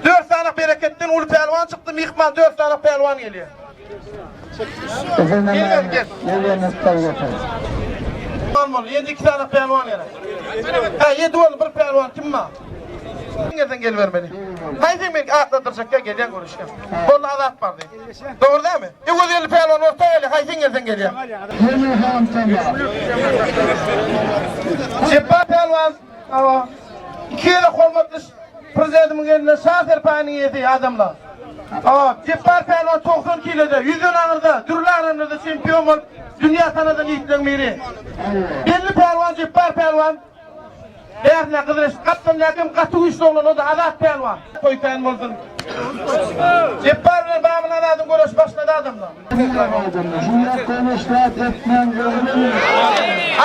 Dört sany bereketden uly pälwan çykdy, myhman dört sany pälwan gelýär. Gel, gel. Pälwan boldy, ýedi iki sany pälwan gerek. Ha, ýedi boldy, bir pälwan kim bar? Gelseň gelibermeli. Haýsy men atlandyrjak gel gelýän görüşýän. Boldy Azat bardy. Dogry dälmi? Öwezgeldi pälwan orta gelýär, haýsyň gelseň gelýär. Jepbar pälwan Hawa. Iki gezek hormatly Prezidentimiziň elinden şa serpaýynyň eýesi adamlar. Hawa, Jepbar pälwan 90 kilode, ýüzden aňyrda, dürli agramlarda çempion bolup, dünýä tanadan ýigitleriň biri. Belli pälwan Jepbar pälwan Bärsine gyzyleşip gapdalyndaky hem gaty güýçli oglan o-da Azat pälwan. Toý kän bolsun. Jepbar bilen Bamyl Azadyň göreşi başlady adamlar.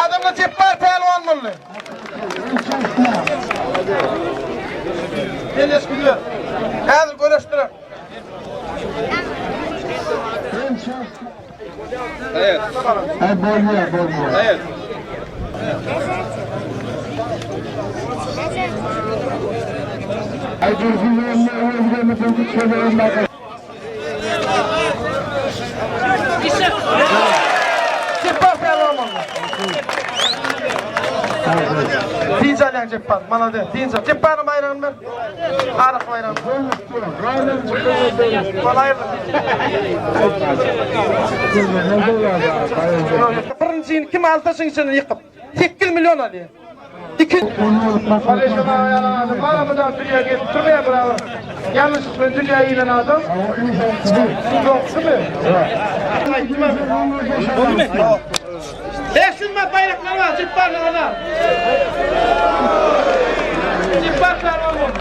Adamlar Jepbar pälwan boldy. Belleşdiler. Häzir göreşdiler. Bolýar, bolýar. Jepbar pälwan boldy. Dynç alýaň Jepbar, malades, dynç al. Jepbaryň baýragyny ber. Arak baýragyny. Bol aýryl. Birinjini kim alsa şuň içinden ýykyp. 8 million alýar. Iki. Aleşan aga ýaly adam bar ama da dünýä gelip durmaýar birader. Ýalňyşlyk bilen dünýä inen adam. Ýoksumy? 500 manat baýraklar bar, Jepbarly ana. Jepbar pälwan boldy.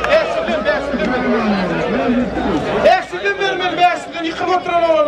500 500 500 bermeli, 500 ýykyp oturan oglan.